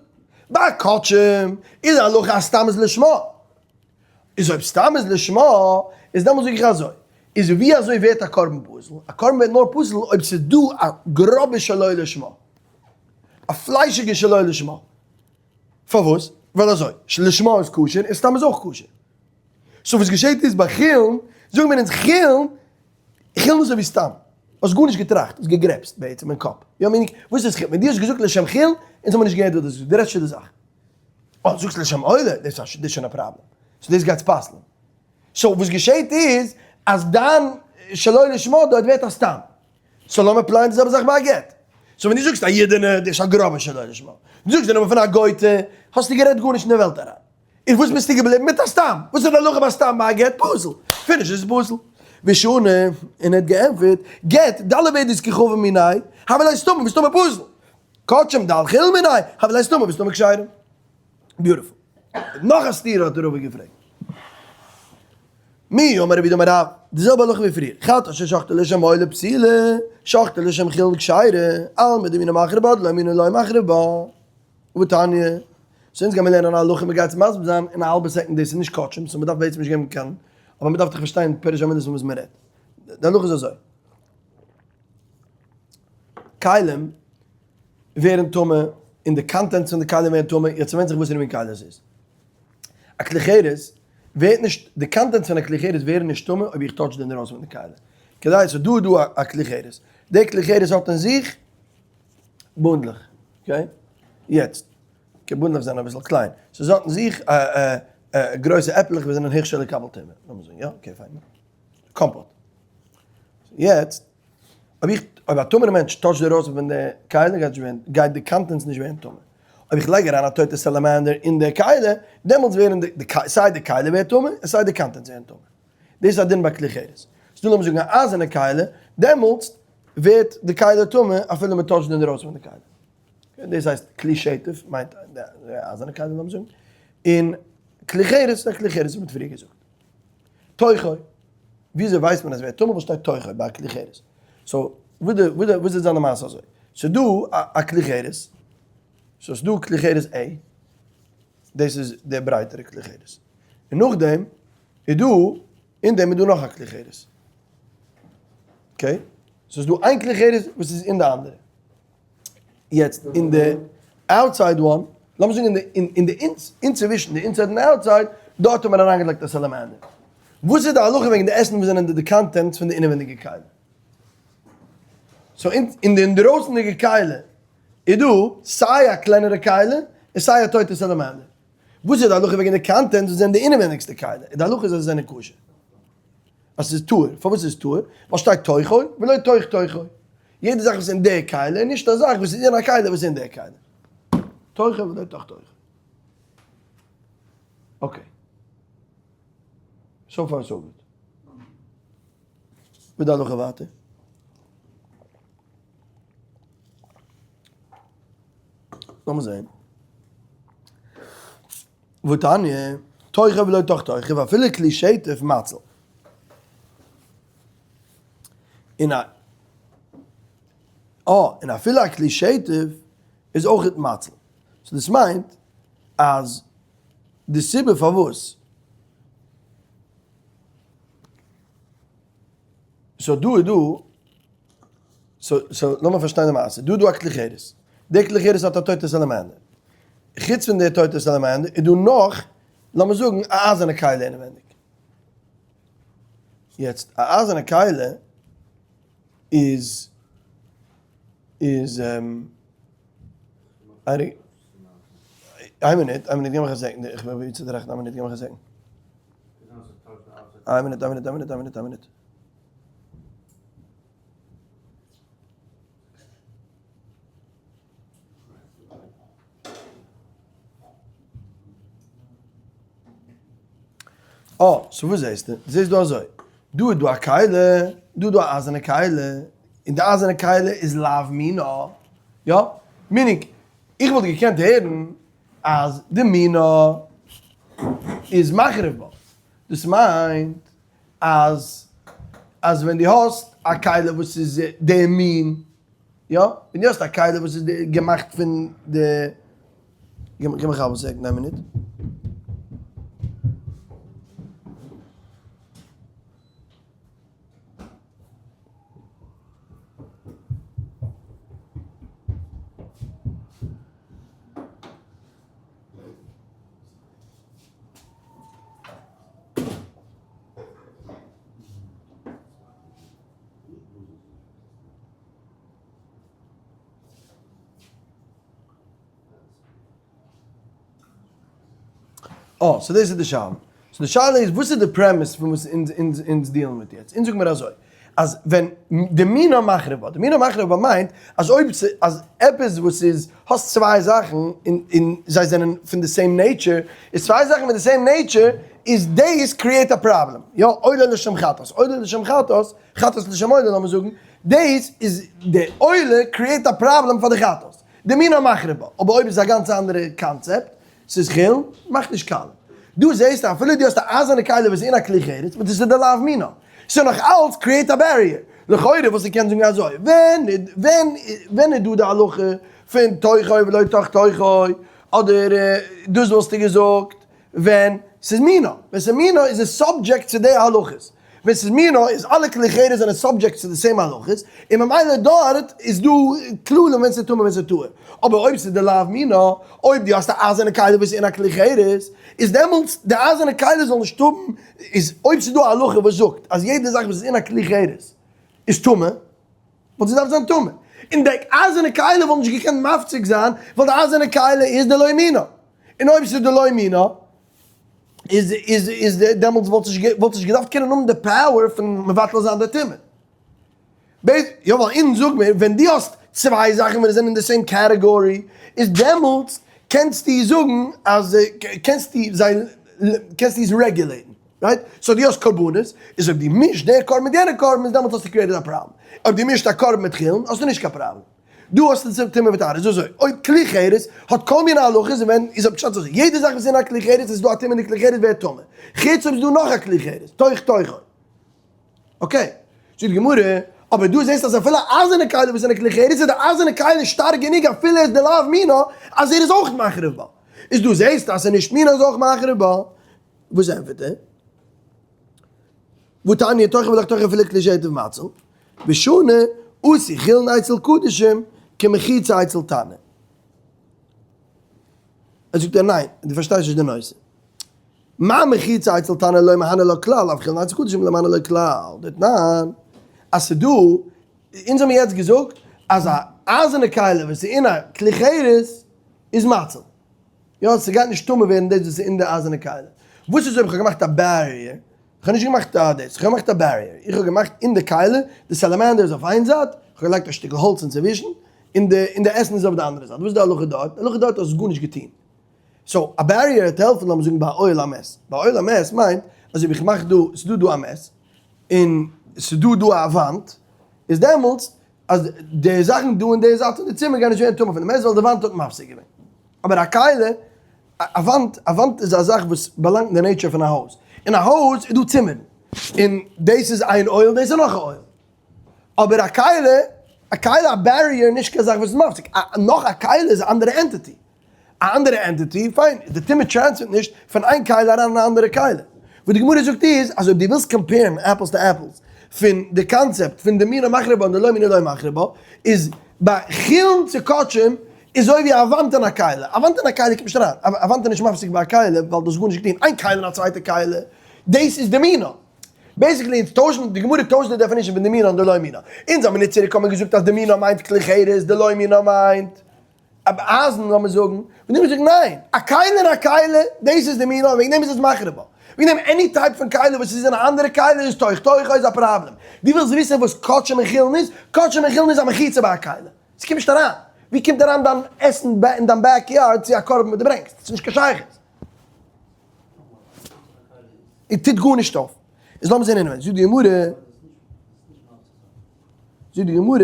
ביי קדשים איז די הלכה אז סתם איז לשמה. איז אויב סתם איז לשמה, איז דעמאלטס זאג איך אזוי, איז ווי אזוי ווערט א קרבן פסול? א קרבן ווערט נאר פסול אויב ס'איז דא א גראבע שלא לשמה, א פליישיגע שלא לשמה. פארוואס? ווייל אזוי, לשמה איז כשר און סתם איז אויך כשר. so וואס געשעט איז ביי חולין, זאגן מיר אונז חולין, חולין איז אזוי ווי סתם, האסט גארנישט געטראכט, האסט געגרעפסט בעצם אין קאפ, יא מיין איך, וואס איז חולין? ווען דו האסט געזאגט לשם חולין, אונז האבן נישט געהערט וואס דו זאגסט, דו רעדסט שוין די זאך. אה, זאגסט לשם עולה, דאס איז שוין א פראבלעם, so דאס גייט פסל'ן. so וואס געשעט איז, אז דיין שלא לשמה דארט ווערט א סתם. so לאמיר apply ען די זעלבע זאך ביי א גט. so ווען דו זאגסט א אידענע, דאס איז א גראבע שלא לשמה. דו זאגסט די נאמען פון א גוי'טע, האסטו גערעדט גארנישט אין די וועלט אריין. און וואס ביסטו געבליבן מיט א סתם? וואס איז די הלכה ביי סתם ביי א גט? פסול. finish איז פסול. ושני, און ער האט געענטפערט, גט, דלעבודת כוכבים מיניה, הוה ליה סתמא וסתמא פסול. קדשים דלחולין מיניה, הוה ליה סתמא וסתמא כשרים. beautiful. נאך א סתירה האט דער רבי געפרעגט. מי אמר רב יהודה אמר רב, די זעלבע הלכה ווי פריער, חטאת ששחטה לשם עולה פסולה, שחטה לשם חולין כשרה, אלמא דמינה מחריב בה דלא מינה לא מחריב בה. ובתניא, so אונז גיימיר לערנען א הלכה מ'גייט עס מסביר זיין אין א האלבע second דאס איז נישט קדשים so מ'דארף בעצם נישט געבן קיין אבער מ'דארף דאך פארשטיין פירוש המילות פון וואס מ'רעדט. די הלכה איז אזוי. כלים ווערן טמא און די contents פון די כלים ווערן טמא, יעצט ווענדט זיך וואסערע מין כלי עס איז. א כלי חרס ווערט נישט, די contents פון א כלי חרס ווערן נישט טמא אויב איך touch די אינדרויסן פון די כלי. כדי ס'איז דא דא א כלי חרס, די כלי חרס האט אין זיך בונדלעך, okay? יעצט, okay בונדלעך זענען אביסל קליין, ס'איז האט אין זיך גרויסע עפלעך וואס זענען הכשר לקבל טומאה, לאמיר זאגן, יא? okay פיין. קאמפאט. יעצט, אויב איך, אויב א טמא'נע מענטש touch ט די רויזן פון די כלי גייט נישט ווערן, גייט די contents נישט ווערן טמא. אויב איך לייג אריין א טויטע salamander אין די כלי, דעמאלטס ווערן די, סיי די כלי ווערט טמא, און סיי די contents ווערן טמא. דאס איז א דין ביי כלי חרס. ס'דא לאמיר זאגן א אייזערנע כלי, דעמאלטס ווערט די כלי טמא אפילו מען touch ט אינדרויסן פון די כלי. דאס הייסט כלי שטף מיינט די אייזערנע כלי לאמיר זאגן, און כלי חרס איז א כלי חרס ווי מען האט פריער געזאגט. תוכו, וויאזוי ווייסט מען אז ווערט טמא וואס שטייט תוכו ביי א כלי חרס? so וואס די וואס די וואס איז זיין די מעשה אזוי? ס'דא א כלי חרס, so ס'דא כלי חרס A, דאס איז די ברייטערע כלי חרס, און נאכדעם איז דא, אין דעם איז דא נאך א כלי חרס. okay? ס'איז דא איין כלי חרס וואס איז אין די אנדערע. יעצט אין די outside one, לאמיר זאגן אין די אין די אינצווישן די inside און די outside, דארט האט מען אריינגעלייגט א salamander. וואס איז די הלכה וועגן די עסן וואס זענען די contents פון די אינעווייניגע כלי? so אין די אינדרויסנדיגע כלי איז דא סיי א קלענערע כלי און סיי א טויטע salamander. וואס איז די הלכה וועגן די contents וואס זענען די אינעווייניגסטע כלי? איז די הלכה אז זיי זענען כשר. אז ס'איז טהור. פארוואס איז עס טהור? ווייל שטייט תוכו ולא תוך תוכו. יעדע זאך וואס איז אין די כלי איז נישט א זאך וואס איז אין א כלי וואס איז אין די כלי. תוכו ולא תוך תוכו. Okay. So far so good. ווי די הלכה ווייטער? לאמיר זעהן. והתניא, תוכו ולא תוך תוכו, ואפילו כלי שטף מציל. און א אה, און אפילו א כלי שטף איז אויכעט מציל. So דאס מיינט אז די סיבה פארוואס so דא איז דא, so so לאמיר פארשטיין די מעשה, דא איז דא א כלי חרס, די כלי חרס האט א טויטע salamander, חוץ פון די טויטע salamander איז דא נאך, לאמיר זאגן א אייזערנע כלי אינעווענדיג. יעצט א אייזערנע כלי איז איז איין מינוט, איין מינוט, גיב מיך א second, איך בין פרובירט צו טראכטן, איין מינוט, גיב מיך א second. איין מינוט, איין מינוט, איין מינוט, איין מינוט, איין מינוט. אה, so וואס זעסטו? דו זעסט דא אזוי, דא איז דא א כלי, דא איז דא א אייזערנע כלי, און די אייזערנע כלי איז לאו מינה, יא? Meaning, איך וואלט געקענט הערן אז די מינה איז מחריב בה, דאס מיינט אז אז ווען דו האסט א כלי וואס איז די מין, יא? ווען דו האסט א כלי וואס איז געמאכט פון די, גיב מיך א second, איין מינוט. אה, so דאס איז די שאלה. So די שאלה איז, וואס איז די premise פון וואס אונז אונז אונז deal ן מיט יעצט? אונז זאגן מיר אזוי, אז ווען די מינה מחריב בה, די מינה מחריב בה מיינט אז אויב אז עפעס וואס איז, האסט צוויי זאכן און און זיי זענען פון די same nature, איז צוויי זאכן מיט די same nature, איז דאס create א פראבלעם. יא, עולה לשם חטאת, עולה לשם חטאת, חטאת לשם עולה לאמיר זאגן, דאס איז די עולה create א פראבלעם פאר די חטאת. די מינה מחריב בה, אבער אויב איז א גאנץ אנדערע קאנצעפט, ס'איז חולין, מאכט נישט קאלע. דא זעסטו אפילו דו האסט א אייזערנע כלי וואס איז אין א כלי חרס, but עס איז די לאו מינה. ס'איז נאך אלץ create א barrier. לכאורה וואלסטו געקענט זאגן אזוי, ווען ווען ווען איז דא די הלכה פון תוכו ולא תוך תוכו, אדער דאס וואלסטו געזאגט ווען ס'איז מינה. ווען ס'איז מינה איז עס subject צו די הלכות. ווען ס'איז מינה איז אלע כלי חרס זענען subject צו די same הלכות, און ממילא דארט איז דא כללים ווען ס'איז טמא ווען ס'איז טהור. אבער אויב ס'איז די לאו מינה, אויב דו האסט א אייזערנע כלי וואס איז אין א כלי חרס, איז דעמאלטס די אייזערנע כלי זאל נישט האבן, איז אויב ס'איז דא א הלכה וואס זאגט אז יעדע זאך וואס איז אין א כלי חרס איז טמא, וואלט זי דארף זיין טמא, און די אייזערנע כלי וואלט נישט געקענט מפסיק זיין, ווייל די אייזערנע כלי איז דלא מינה, און אויב ס'איז דלא מינה, איז איז איז דעמאלטס וואלט נישט וואלט נישט געדארפט קענען האבן די power פון מבטל זיין די טומאה. בית, יא ווייל אונז זאג מיר ווען דו האסט צוויי זאכן וואס זענען אין די same category איז דעמאלטס קענסטו זאגן אז קענסטו זיי קענסטו עס regulate ן, right? So דו האסט קרבנות, איז אויב דו מישט דער קרבן מיט יענער קרבן איז דעמאלטס האסטו created א פראבלעם. אויב דו מישט א קרבן מיט חולין האסטו נישט קיין פראבלעם. דא האסטו צו טומאה וטהרה איז אזוי, אויב כלי חרס האט כל מיני הלכות און ווען איז פשט אזוי, יעדע זאך וואס איז אין א כלי חרס איז דא א טומאה אין די כלי חרס ווערט טמא, חוץ אויב איז דא נאך א כלי חרס, תוך תוכו. Okay, זאגט די גמרא, אבער דא זעסטו אז אפילו א אייזערנע כלי וואס איז אין א כלי חרס איז די אייזערנע כלי שטארק גענוג אפילו עס איז דלאו מינה אז ער איז אויך מחריב בה. איז דא זעסטו אז ס'איז נישט מינה איז אויך מחריב בה. וואס ענטפערט ער? והתניא תוכו ולא תוך תוכו אפילו כלי שטף מציל, ושני עשו חולין אצל קדשים כמחיצה אצל תנור. ער זאגט ער ניין, דו פארשטייסט נישט די נושא. מה מחיצה אצל תנור לא מהנה לו כלל, אף חולין אצל קדשים לא מהנה לו כלל. דתנן, אז ס'דא, אונז האבן יעצט געזאגט אז א אייזערנע כלי וואס איז אין א כלי חרס איז מציל. יא, ס'גייט נישט טמא ווערן דאס וואס איז אין די אייזערנע כלי. וואס איז אויב איך האב געמאכט א barrier? איך האב נישט געמאכט א דאס, איך האב געמאכט א barrier. איך האב געמאכט אין די כלי, די salamander איז אויף איין זייט, איך האב. כ'האב געלייגט א שטיקל האלץ אינצווישן, און די און די עסן איז אויף די אנדערע זייט, וואס איז די הלכה דארט? די הלכה דארט האסט גארנישט געטון. so א barrier וועט העלפן לאמיר זאגן ביי אוהל המת, ביי אוהל המת מיינט אז אויב איך מאך דא, ס'איז דא דא א מת, און ס'איז דא דא א וואנט, איז דעמאלטס אז די זאכן דא אין די זייט פון די צימער גייען נישט ווערן טמא פון די מת ווייל די וואנט האט מפסיק געווען. אבער א כלי, א וואנט, א וואנט איז א זאך וואס באלאנגט אין די nature פון א הויז. אין א הויז איז דא צימערן, און דאס איז איין אוהל, דאס איז נאך א אוהל. אבער א כלי, א כלי א barrier נישט קיין זאך וואס איז מפסיק. נאך א כלי איז א אנדערע entity. א אנדערע entity, פיין, די טומאה transfer ט נישט פון איין כלי אריין אין א אנדערע כלי. וואס די גמרא זאגט איז, אז אויב דו ווילסט compare ן apples to apples פון די קאנצעפט פון דמינה מחריבה און דלא מינה לא מחריבה, איז ביי חולין צו קדשים איז אזוי ווי א וואנט אין א כלי. א וואנט אין א כלי קומט נישט אריין. א וואנט איז נישט מפסיק ביי א כלי ווייל דו האסט גארנישט געטון. איין כלי אין א צווייטע כלי, דאס איז דמינה. basically אונז טוישן, די גמרא טוישט די definition פון דמינה און דלא מינה. אונז א מינוט צוריק האבן מיר געזאגט אז דמינה מיינט כלי חרס, דלא מינה מיינט אייזן לאמיר זאגן, און די גמרא זאגט ניין, א כלי אין א כלי, דאס איז דמינה און וועגן דעם איז עס מחריבה. וועגן דעם any type פון כלי וואס איז אין א אנדערע כלי איז תוך תוכו איז א פראבלעם. דו ווילסט וויסן וואס קדשים און חולין איז? קדשים און חולין איז א מחיצה ביי א כלי. ס'קומט נישט אריין. ווי קומט אריין דיין עסן אין דיין back yard צו א קרבן וואס דו ברענגסט? ס'איז נישט קיין שייכות. און טוט גארנישט אויף. איז לאמיר זען אינעווייניג. זאגט די גמרא, זאגט די גמרא,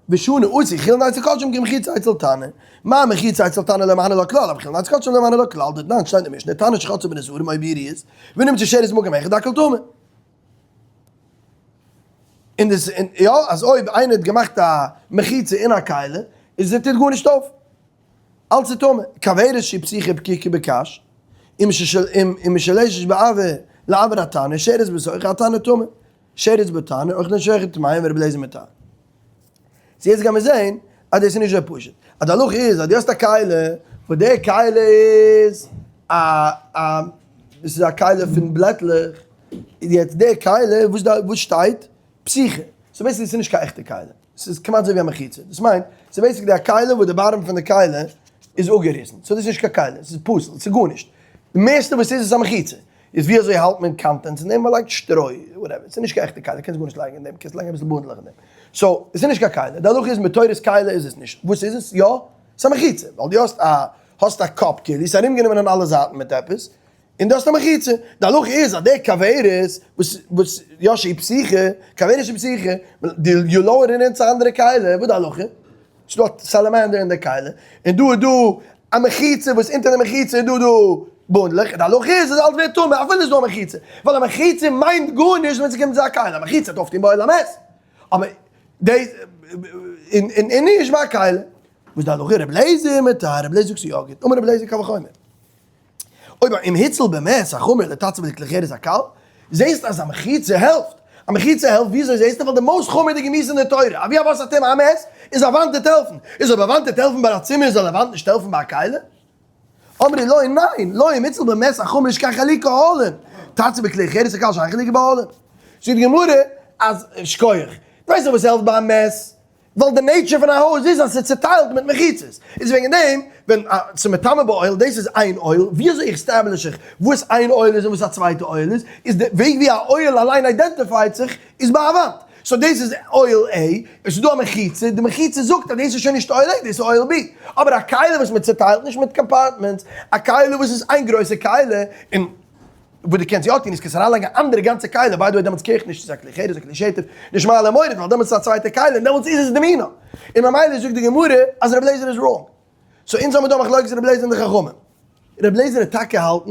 ושנה עשו חולין אצל קדשים כמחיצה אצל תנור. מה מחיצה אצל תנור לא מהנה לה כלל, אבל חולין אצל קדשים לא מהנה לה כלל, דתנן שטייט אין משנה, תנור שחצו בנזרים או ביריעות, ונמצא שרץ במקום אחד הכל טמא. און דאס און יא אז אויב איינער האט געמאכט א מחיצה אין א כלי איז ער טוט גארנישט אויף אלץ איז טמא כוורת שהיא פתוחה ופקוקה בקש ומשולשת באויר לאויר התנור שרץ בתוכה התנור טמא שרץ בתנור אוכלין ושוחקין טמאים ורבי אליעזר מטהר. so יעצט גיימיר זעהן אז דאס איז נישט אזוי פשוט. אז די הלכה איז אז דו האסט א כלי וואס די כלי איז א א דאס איז א כלי פון בלעטלעך, יעצט די כלי וואס די וואס שטייט פתוחה, so basically ס'איז נישט קיין עכטע כלי, ס'איז כמעט אזוי ווי א מחיצה, דאס מיינט ס'איז basically א כלי וואס די bottom פון די כלי איז אפגעריסן, so דאס איז נישט קיין כלי, ס'איז פסול, ס'איז גארנישט, די מערסטע וואס איז איז א מחיצה. איז ווי אזוי האלט מען contents אין דעם? מען לייגט שטרוי, whatever, ס'איז נישט קיין עכטע כלי, קענסט גארנישט לייגן אין דעם, קענסט לייגן אביסל בונדלעך אין דעם. so, עס איז נישט קיין כלי, די הלכה איז מתורת כלי איז עס נישט. וואס איז עס? יא, ס'איז א מחיצה, ווייל דו האסט א, האסט א cup כאילו, ס'איז ארומגענומען אין אלע זייטן מיט עפעס, און דו האסט א מחיצה. די הלכה איז אז די כוורת, וואס, וואס, יא שהיא פתוחה, כוורת שהיא פתוחה, די you lower it אין צו אנדערע כלי, וואס די הלכה? ס'איז דא א salamander אין די כלי, און דא איז דא א מחיצה וואס אונטער די מחיצה איז דא דא בונדלעך, און די הלכה איז אז אלץ ווערט טמא אפילו איז דא א מחיצה, ווייל א מחיצה מיינט גארנישט ווען ס'קומט צו א כלי, א מחיצה וועט אויפטון באוהל המת, אבער דאס און נישט ביי א כלי. וואס די הלכה? רבי אליעזר מטהר, רבי אליעזר זאגט ס'איז יא גוט, אמר רבי אליעזר קל וחומר. אויב אם הציל במת החמור לתצב לכלי חרס הקל, זעסט אז א מחיצה העלפט. א מחיצה העלפט, וויאזוי זעסטו? ווייל די most חמור'דיגע מיאוס אין די תורה, אבי אבות הטומאה א מת, איז א וואנט וועט העלפן. איז אויב א וואנט וועט העלפן ביי א צימער זאל א וואנט נישט העלפן ביי א כלי? אמרי לו, ניין, לא אם הציל במת החמור שכן חלוקה אהלים, תציב בכלי חרס הקל שאין חלוקה באהלים. זאגט די גמרא אז, שכוח. דו ווייסט דאך וואס העלפט ביי א מת? ווייל די nature פון א הויז איז אז ס'איז צוטיילט מיט מחיצות, איז וועגן דעם ווען ס'איז מטמא באוהל, דאס איז איין אוהל, ווי אזוי establish איך וואס איין אוהל איז און וואס א צווייטע אוהל איז, איז די וועג ווי א אוהל אליין identify ט זיך איז ביי א וואנט, so דאס איז אוהל A, עס איז דא א מחיצה, די מחיצה זאגט אז דאס איז שוין נישט אוהל A, דאס איז אוהל B, אבער א כלי וואס מען צוטיילט נישט מיט compartments, א כלי וואס איז איין גרויסע כלי, און. וואס דו קענסט יא טון איז קענסט אריינלייגן א אנדערע גאנצע כלי, by the way דעמאלטס קער איך נישט צו ס'איז א כלי חרס א כלי שטף, נישט מעלה מוריד ווייל דעמאלטס איז א צווייטע כלי און דעמאלטס איז עס דמינה, און ממילא זאגט די גמרא אז רבי אליעזר איז wrong. so אונז האמיר דא א מחלוקת רבי אליעזר און די חכמים. רבי אליעזר האט טאקע געהאלטן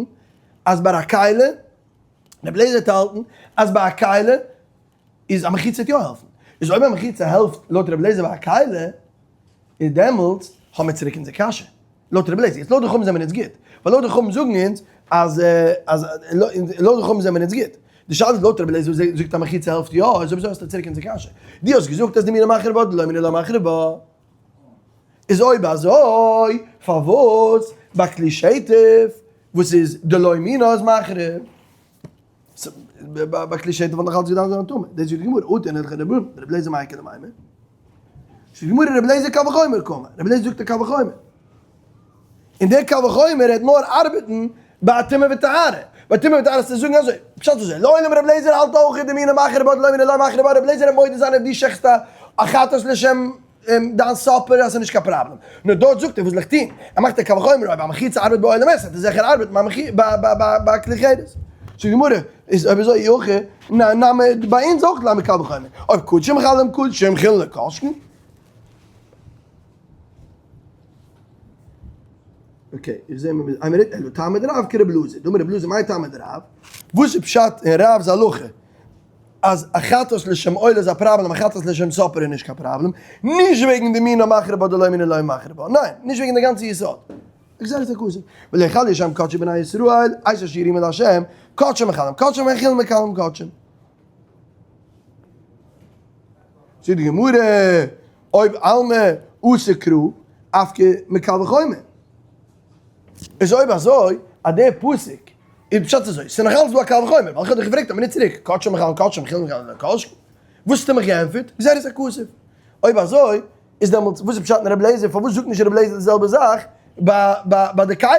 אז ביי א כלי, רבי אליעזר האט געהאלטן אז ביי א כלי איז א מחיצה וועט יא העלפן. איז אויב א מחיצה העלפט לויט רבי אליעזר ביי א כלי, איז דעמאלטס האמיר צוריק אונזער קשיא. לויט רבי אליעזר, יעצט לויט די חכמים זעמיר אונז גוט, ווייל לויט די חכמים זאגן אונז אז אז לויט די חכמים זעמיר אונז גוט. די שאלה איז לויט רבי אליעזר וואס זאגט אז מחיצה העלפט יא, איז אויב אזוי האסטו צוריק אונזער קשיא. דו האסט געזאגט אז דמינה מחריבה דלא מינה לא מחריבה. איז אויב אזוי פארוואס ביי כלי שטף וואס איז דלא מינה איז מחריב? ביי כלי שטף וואלט נאך אלץ געדארפט זיין טמא. דאס זאגט די גמרא, אטו נלך לרבי רבי אליעזר מאי איכא למימר? זאגט די גמרא רבי אליעזר קל וחומר קאמר, רבי אליעזר זאגט א קל וחומר. און דער קל וחומר העט נאר ארבעטן ביי טומאה וטהרה. ביי טומאה וטהרה צו זאגן אזוי, פשט אזוי, לעולם רבי אליעזר האלט אויך דמינה מחריבה דלא מינה לא מחריבה, רבי אליעזר העט מודה זיין אויב דו שעכסט א. א חטאת לשם דיין supper אז ס'איז נישט קיין פראבלעם. נאר דארט זאגט ער וואס זאל איך טון? ער מאכט א קל וחומר אויב א מחיצה ארבעט ביי אוהל המת וועט ער זיכער ארבעטן ביי כלי חרס. זאגט די גמרא, איז אויב אזוי אי הכי נמי ביי אונז אויך לימא קל וחומר, אויב קדשים מכללים קדשים חולין לא כל שכן. okay, איך זע מיר איין מינוט, אלא טעמא דרב כרבי אלעזר, דאמר רבי אלעזר מאי טעמא דרב? וואס איז פשט אין רב'ס הלכה אז א חטאת לשם עולה איז א פראבלעם א חטאת לשם supper איז נישט קיין פראבלעם, נישט וועגן די מינה מחרה בה דלא מינה לא מחרה בה, ניין, נישט וועגן די גאנצע יסוד. גזירת הכתוב, ולא יכלו שם קדשי בני ישראל, את אשר ירימו לה', קדשים מכללים קדשים וחולין מקללים קדשים. זאגט די גמרא, אויב אלמא אתא קרא, אף כמקל וחומר. איז אויב אזוי, אז דער פסוק איז פשט אזוי, ס'איז נאך אלץ דא א קל וחומר, ווייל איך האב דיך געפרעגט א מינוט צוריק, קדשים מכללים קדשים, חולין מקללים קדשים, וואס האסטו מיך געענטפערט? גזירת הכתוב. אויב אזוי, איז דעמאלטס וואס איז פשט אין רבי אליעזר, פארוואס זאגט נישט רבי אליעזר די זעלבע זאך ביי די כלי?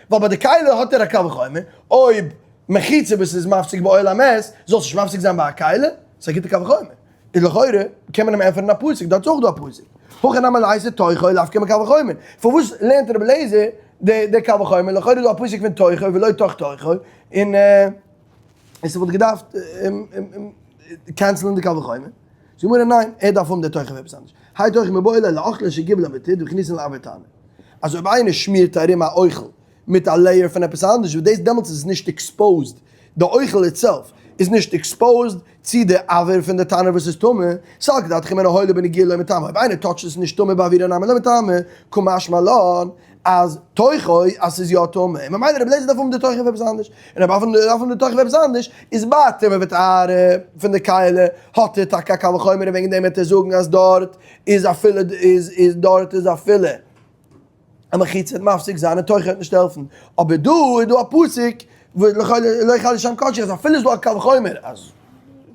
ווייל ביי די כלי האט ער א קל וחומר, אויב מחיצה וואס איז מפסיק באוהל המת, זאל נישט מפסיק זיין ביי א כלי? ס'איז א גוטע קל וחומר. איז לכאורה קען מען אים ענטפערן א פסוק, דארט איז אויך דא א פסוק. הכא נמי ליתא תוכו לאו כמקל וחומר. פארוואס לערנט רבי אליעזר די קל וחומר? לכאורה איז דא א פסוק פון תוכו ולא תוך תוכו, און ס'וואלט געדארפט cancel ן די קל וחומר. זאגט די גמרא ניין, ער דארף האבן די תוכו פאר עפעס אנדערש. האי תוכו מיבעי ליה לאוכלין שגיבלן בטיט והכניסן לאויר תנור. אז אויב איינער שמירט ארום א אוכל מיט א layer פון עפעס אנדערש וואס דאס דעמאלטס איז עס נישט exposed, די אוכל itself איז נישט exposed צו די אויר פון די תנור וואס איז טמא, סלקא דעתך אמינא הואיל ובנגיעה לא מטמא, אויב איינער touch ט עס נישט טמא באוירא נמי לא מטמא, קא משמע לן אז תוכו אז ס'איז יא טמא, און ממילא רבי אליעזר דארף האבן די תוכו פאר עפעס אנדערש, און אויב דארף האבן די תוכו פאר עפעס אנדערש, איז ביי טומאה וטהרה פון די כלי האט ער טאקע א קל וחומר און וועגן דעם וועט ער זאגן אז דארט איז אפילו איז דארט איז אפילו. א מחיצה וועט מפסיק זיין און תוכו וועט נישט העלפן, אבער דא איז דא א פסוק וואס לכאורה לא יכלו שם קדשי אז אפילו איז דא א קל וחומר אז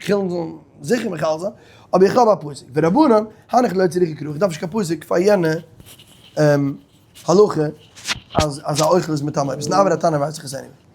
חולין זאלן זיכער מחלל זיין, אבער איך האב א פסוק, ורבנן הנך לא צריכי קרא, איך דארף נישט קיין פסוק פאר יענע הלכה אז אז א אוכל איז מטמא עפעס, און אויר התנא ווייס איך עס anyway.